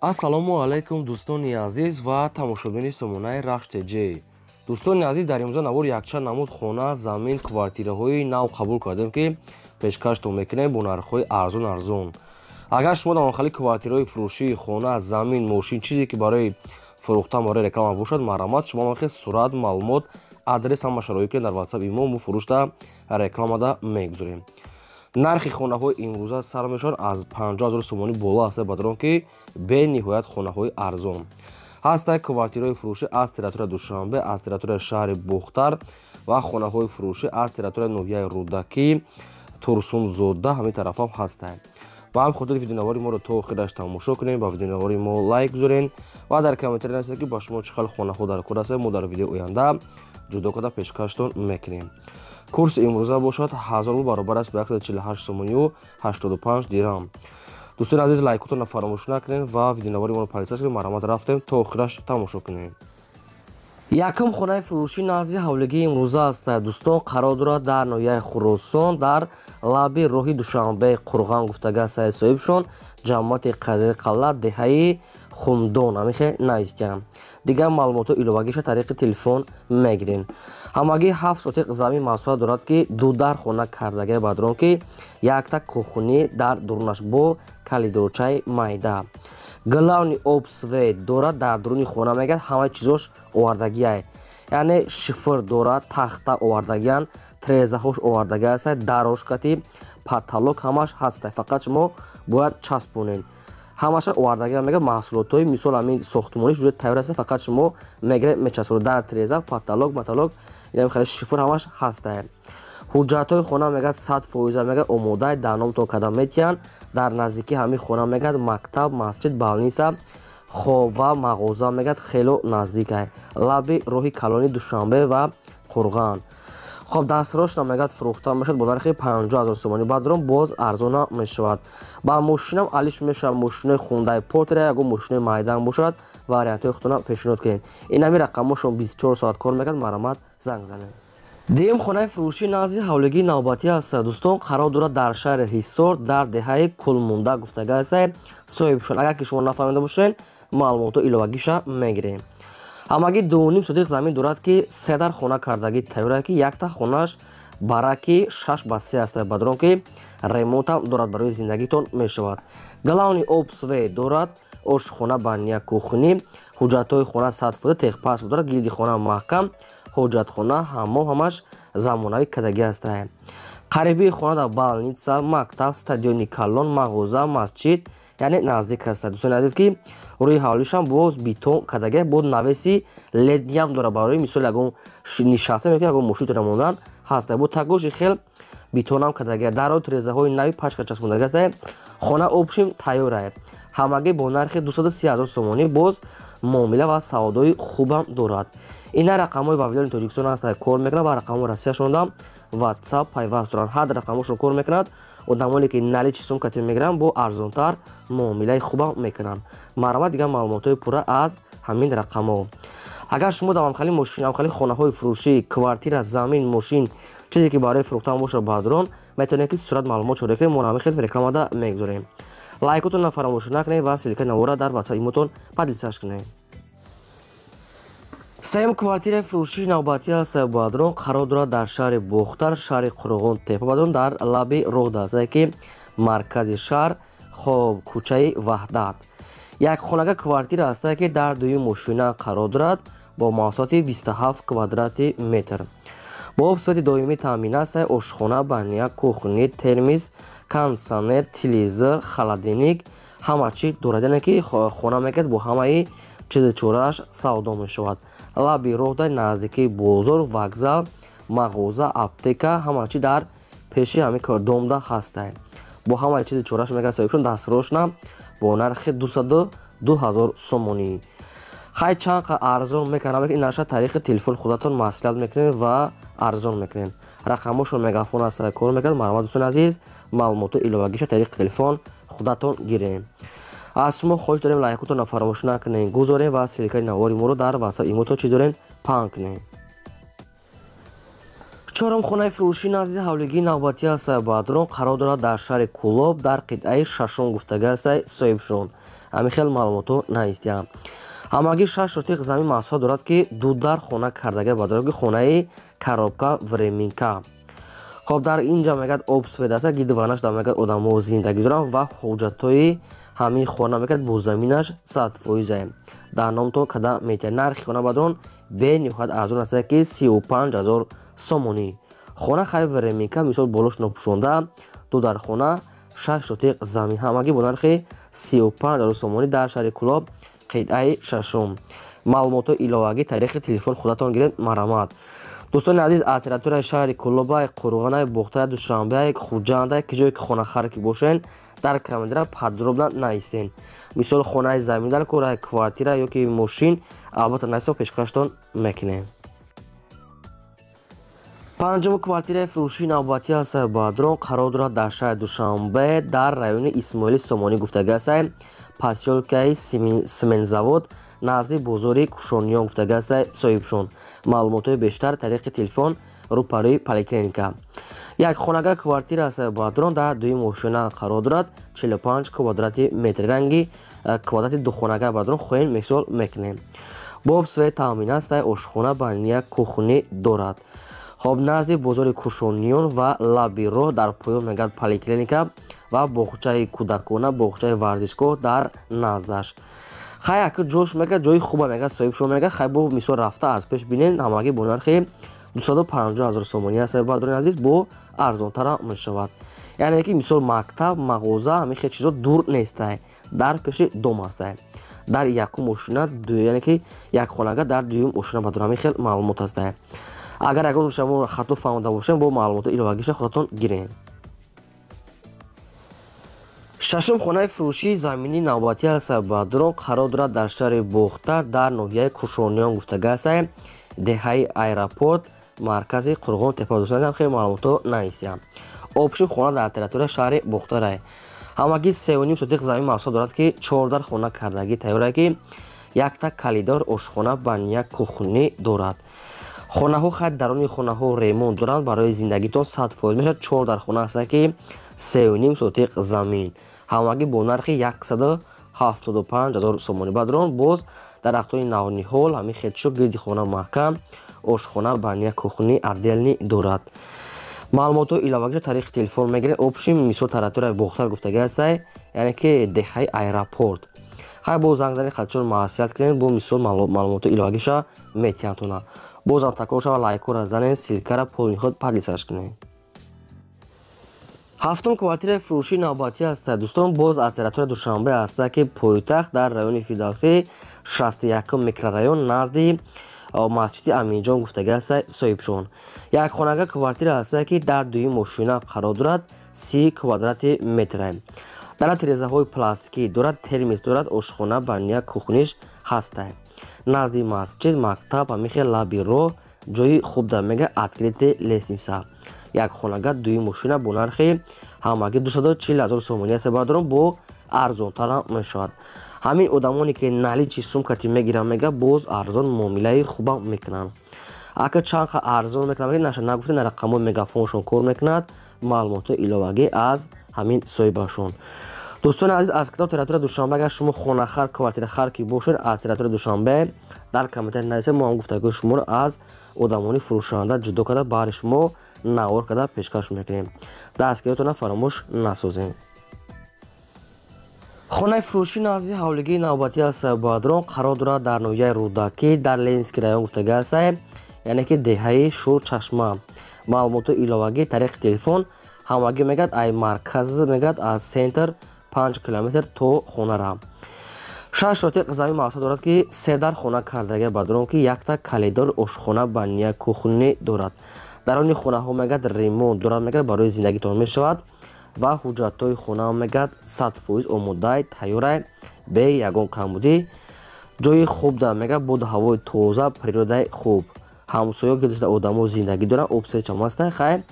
Ассалому алайкум, дӯстони азиз ва тамошобини сомонаи Рахш ТЖ. Дӯстони азиз, дар имрӯза навор якчанд намуд хона, замин, квартираҳои нав қабул кардем, ки пешкаштон мекунем бо нархҳои арзон арзон. Агар шумо дар хали квартираҳои фурӯшӣ, хона, замин, мошин, чизе ки барои фурӯхтан, барои реклама бошад, марҳамат, шумо махе сурат, маълумот, адрес, ҳама шароит кунед дар WhatsApp имо, мо фурӯшта рекламада мегузорем. Нархи хонаҳои имрӯза сар мешаванд аз 50 ҳазор сомонӣ боло аст, бадрон ки бениҳоят хонаҳои арзон ҳастанд. Квартираҳои фурӯшӣ аз территорияи Душанбе, аз территорияи шаҳри Бохтар ва хонаҳои фурӯшӣ аз территорияи ноҳияи Рӯдакӣ, Турсунзода, ҳамин тарафам ҳастанд. Ба ҳамин хотир видеонавори моро то охираш тамошо кунем, ба видеонавори мо лайк гузорен ва дар комментария нависед, ки ба шумо чӣ хел хонаҳо дар кор ҳастанд. Мо дар видеои оянда ҷудо карда пешкаштон мекунем. Курси имрӯза бошад 1000 рубл баробар аст ба 148 сомонию 85 дирам. Дӯстони азиз, лайкотонро фаромӯш накунед ва видеонавори моро подписаться кунед. Марҳамат, рафтем, то охираш тамошо кунем. Якум хонаи фурӯшӣ назди ҳавлигии имрӯза аст, дӯстон, қарор дорад дар ноҳияи Хуросон, дар лаби роҳи Душанбе Қурған гуфтага саи соҳибшон ҷамоати Қазиқалла, деҳаи Хумдон ҳамихе навистиям. Дигар маълумотҳо иловагиша тариқи телефон мегирем. Ҳамагӣ 7 сотиқ замин масоҳат дорад, ки ду дар хона кардагия, бадрон ки якта кухни дар дурунаш бо калидорчаи майда. Главный об, свет дорад дар дуруни хона, мегӯяд, ҳамаи чизош овардагиай, яъне шифр дорад, тахта овардагиян, трезаҳош овардагӣ аст, дарошкати потолок ҳамаш ҳаста, фақат шумо бояд часпонед. Ҳамаша овардагия, мега, маҳсулотҳои мисол ҳамин сохтмониш уже тайёр аст, фақат шумо мегиред, мечаспонед. Дар треза, потолок, матолок, хеле шифр ҳамаш ҳаста. Ҳуҷҷатҳои хона, мегӯяд, 100%, мегӯяд, омода, дар номтон када метиҳанд. Дар наздикии ҳамин хона, мегӯяд, мактаб, масҷид, больница ва мағоза, мегӯяд, хело наздикай, лаби роҳи калони Душанбе ва Қурған. Хоб, дастрошна, мегӯяд, фурӯхта мешавад бо нархи 50 ҳазор сомонӣ, баъдрон боз арзона мешавад. Ба мошинам алиш мешавад, мошинои Хундай Портер, ягон мошинои майдан бошад, вариантҳои худтона пешниҳод кунед. Ин ҳамин рақамҳошон 24 соат кор мекард, марҳамат, занг занед. Дуюм хонаи фурӯшӣ назди ҳавлигии навбатӣ аст, дӯстон, қарор дорад дар шаҳри Ҳисор, дар деҳаи Кулмунда гуфтага аст соҳибшон. Агар ки шумо нафаҳмида бошед, маълумотҳо иловагиша мегирем. Ҳамагӣ 2,5 сотиқ замин дорад, ки се дар хона кардагӣ тайёр, ки якта хонаш бараки 6 ба 3 аст, бадрон ки ремонтам дорад, барои зиндагитон мешавад. Главный об, свет дорад, ошхона, баня, кухни. Ҳуҷҷатҳои хона 100%, техпаспорт дорад, гирди хона маҳкам, ҳоҷатхона, ҳаммом ҳамаш замонавӣ кардагӣ аст. Қарибии хона дар больница, мактаб, стадиони калон, мағоза, масҷид, яъне наздик аст. Дӯстони азиз, ки рӯи ҳавлишам боз бетон кардагӣ, боз навеси ледниям дорад, барои мисол ягон нишастан ё ягон мошинтона мондан ҳаст. Бо тагоши хел бетонам кардагӣ, даро, трезаҳои нави пачка часпондагӣ аст. Хона общем тайёра, ҳамагӣ бо нархи 230 ҳазор сомонӣ, боз муомила ва савдои хубам дорад. Ина рақамҳои Вавилони Тоҷикистон аст, кор мекунад ва рақамҳои Россияшонда WhatsApp пайваст доранд, ҳар рақамҳошон кор мекунад. Одамоне ки наличный сум кати мегиранд, бо арзонтар муомилаи хубам мекунанд. Марҳамат, дигар маълумотҳои пурра аз ҳамин рақамҳо. Агар шумо дар ҳамхали мошин, ҳамхали хонаҳои фурӯшӣ, квартира, замин, мошин, чизе ки барои фурӯхтан бошад, баъдрон метавонед ки сурат, маълумот шуда кунед, мо ҳамин хел рекламада мегузорем. Лайкотонро фаромӯш накунед ва ссылкаи навора дар WhatsApp имотон поделиться кунед. Сеюм квартираи фурӯшии навбатӣ аст, баъдрон, қарор дорад дар шаҳри Бохтар, шаҳри Қурғон Тепа, баъдрон дар лаби роҳ аст, ки маркази шаҳр, хоб, кӯчаи Ваҳдат. Як хонага квартира аст, ки дар дуюм мошина қарор дорад, бо масоҳати 27 квадрати метр, бо об, свети доимӣ таъмин аст. Ошхона, баня, кухни, термис, кондитсионер, телевизор, холодильник, ҳама чӣ дорад. Яъне ки хона, мегӯяд, бо ҳамаи чизи чорааш савдо мешавад. Лаби роҳ, наздикии бозор, вокзал, мағоза, аптека, ҳама чӣ дар пеши ҳамин домда ҳаста. Бо ҳамаи чизи чорааш, мегӯяд соҳибшон, дастрошна бо нархи 202 ҳазор сомонӣ. Хай, чанд арзон мекунам, ин наша тариқи телефон худатон маслиҳат мекунед ва арзон мекунед. Рақамҳошон Мегафон аст, кор мекунад. Марҳамат, дӯстони азиз, маълумоту иловагиша тариқи телефон худатон гирем. Аз шумо хоҳиш дорем, лайкотонро фаромӯш накунед, гузорем ва ссылкаи навори моро дар WhatsApp имотон чиз дорем, паҳн кунед. Чорум хонаи фурӯшӣ назди ҳавлигии навбатӣ аст, баъдрон, қарор дорад дар шаҳри Кӯлоб, дар қитъаи шашум гуфтага аст соҳибшон. Ҳамин хел маълумотҳо навистиям. Ҳамагӣ 6 сотиқ замин масоҳат дорад, ки ду дар хона кардага бадарон, ки хонаи коробка временка. Хоб, дар инҷа мегӯяд об свет аст, гидванаш дар мегӯяд одамо зиндагӣ доранд ва ҳуҷҷатҳои ҳамин хона мегӯяд бо заминаш 100%. Дар номтон када метиҳад. Нархи хона бадрон бениҳоят арзон аст, ки 35 000 сомонӣ. Хона хай временка, мисол болош нопӯшонда, ду дар хона, 6 сотиқ замин, ҳамагӣ бо нархи 35 000 сомонӣ дар шаҳри Кӯлоб, қитъаи шашум. Маълумотҳои иловагӣ тариқи телефон худатон гиред, марҳамат. Дӯстони азиз, аз территорияи шаҳри Кӯлобай, Қурғонай, Бохтарай, Душанбеай, Хуҷандай, ки ҷое ки хонахар ки бошен, дар комментария подробно нависен. Мисол хонаи заминдар, кораи квартира ё ки мошин, албатта нависо, пешкаштон мекунем. Панҷум квартираи фурӯшии навбатӣ аст бадрон, қарор дорад дар шаҳри Душанбе, дар райони Исмоили Сомонӣ гуфтага аст, посёлкаи Семензавод, назди бозори Кушониён гуфтага аст соҳибшон. Маълумотҳои бештар тариқи телефон, рӯпарӯи поликлиника. Як хонага квартира аст бадрон, дар дуюм ошёна қарор дорад, 45 квадрати метр, ранги квадрати духонага бадрон хоҳем мисол мекунем. Бо свет таъмин аст, ошхона, баня, кухни дорад. Хоб, назди бозори Кушониён ва лаби роҳ дар поён мегӯяд поликлиника ва боғчаи кӯдакона, боғчаи варзишгоҳ дар наздаш. Хай, ака ҷош мега ҷои хуба мега соҳибшон мега, хай бо мисол рафта аз пеш бинен. Ҳамагӣ бо нархи 250 000 сомонӣ аст бардорони азиз, бо арзонтара мешавад. Яъне ки мисол мактаб, мағоза, ҳамин хел чизо дур нестай, дар пеши дом ҳастай. Дар якум ошина, яъне ки як хонага дар дуюм ошина бадор, ҳамин хел маълумот ҳастай. Агар ягон шумо хато фаҳмода бошем, бо маълумоти иловагиша худатон гирем. Шашум хонаи фурӯшии заминии навбатӣ аст бадрон, қарор дорад дар шаҳри Бохтар, дар ноҳияи Кушониён гуфтага аст, деҳаи Аэропорт, маркази Қурғон тепа. Дӯстон, хеле маълумотҳо навистиям. Обшим хона дар территорияи шаҳри Бохтарай. Ҳамагӣ 3,5 сотиқ замин масоҳат дорад, ки 4 дар хона кардагӣ тайёра, ки якта калидор, ошхона, баня, кухни дорад. Хонаҳо хай даруни хонаҳо ремонт доранд, барои зиндагитон 100% мешавад. 4 дар хона аст, ки 3,5 сотиқ замин, ҳамагӣ бо нархи 175 000 сомонӣ бадрон. Боз дарахтони навниҳол, ҳамин хелчо гирди хона маҳкам, ошхона, баня, кухни отдельный дорад. Маълумотҳои иловагиро тариқи телефон мегиред. Общим мисол территорияи Бохтар гуфтага ҳастай, яъне ки деҳаи Аэропорт. Хай бо занг зани хатчон маслиҳат кунед, бо мисол маълумотҳои иловагиша метиҳандтона. Бозам такрор шава, лайкҳоро занед, ссылкара полный худ поделиться кунед. Ҳафтум квартираи фурӯшии навбатӣ аст дӯстон, боз аз территорияи Душанбе аст, ки пойтахт, дар райони Фирдавсӣ, 61 микрорайон, назди масҷиди Аминҷон гуфтага аст соҳибшон. Як хонага квартира аст, ки дар дуюм ошёна қарор дорад, 30 квадрати метра. Дар тирезаҳои пластикӣ дорад, термис дорад, ошхона, баня, кухниш ҳаста. Назди масҷид, мактаб, ҳамин хел лаби роҳ, ҷои хуб да мега открытый лестница. Як хонага дуюм ошёна бо нархи ҳамагӣ 240 000 сомонӣ аст бардорон, бо арзонтара мешавад. Ҳамин одамоне ки наличный сумкати мегиранд, мега боз арзон муомилаи хубам мекунанд. Ака чанд қа арзон мекунанд, наша нагуфта, на рақамҳои мегафоншон кор мекунад. Маълумотҳои иловагӣ аз ҳамин соҳибашон. Дӯстони азиз, аз китоб территория Душанбе, агар шумо хонахар, квартирахар ки бошед, аз территорияи Душанбе дар комментарий нависед, мо ҳам гуфтагӯи шуморо аз одамони фурӯшанда ҷудо карда, баҳри шумо навор карда пешкаш мекунем. Дастгириятонро фаромӯш насозем. Хонаи фурӯшӣ назди ҳавлигии навбатӣ аст бадрон, қарор дорад дар ноҳияи Рӯдакӣ, дар Ленинский район гуфтага аст, яъне ки деҳаи Шурчашма. Маълумотҳои иловагӣ тариқи телефон. Ҳамагӣ мегӯяд ай марказ, мегӯяд аз центр 5 километр то хонара. 6 сотиқ замин масоҳат дорад, ки се дар хона кардага бадрон, ки якта калидор, ошхона, баня, кухни дорад. Даруни хонаҳо мегӯяд ремонт дорад, мегӯяд барои зиндагитон мешавад ва ҳуҷҷатҳои хона мегӯяд 100% омодай, тайёрай, бе ягон камбудӣ. Ҷои хуб да мегӯяд, боду ҳавои тоза, природаи хуб, ҳамсоё гирдашда одамо зиндагӣ доранд, обсечам ҳастай. Хай,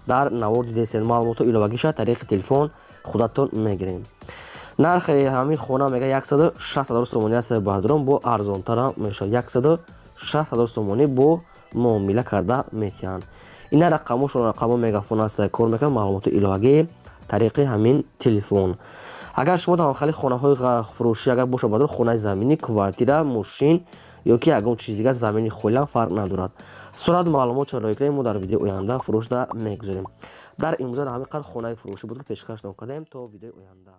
дар навор дидесен, маълумотҳо иловагиша тариқи телефон худатон мегирем. Нархи ҳамин хона мега 160 000 сомонӣ аст баҳдурон, бо арзонтара мешавад, 160 000 сомонӣ бо муомила карда метиҳанд. Ина рақамошон, рақамо мегафон аст, кор мекунад. Маълумоти иловагӣ тариқи ҳамин телефон. Агар шумо дар хали хонаҳои фурӯшӣ агар бошад, бадор хонаи заминӣ, квартира, мошин ё ки ягон чиз дигар, замини холиам фарқ надорад, сурат, маълумот чарои кунем, мо дар видеои оянда фурӯшда мегузорем. Дар имрӯза ҳамин қадр хонаи фурӯшӣ буд, ки пешкаштон кардем. То видеои оянда.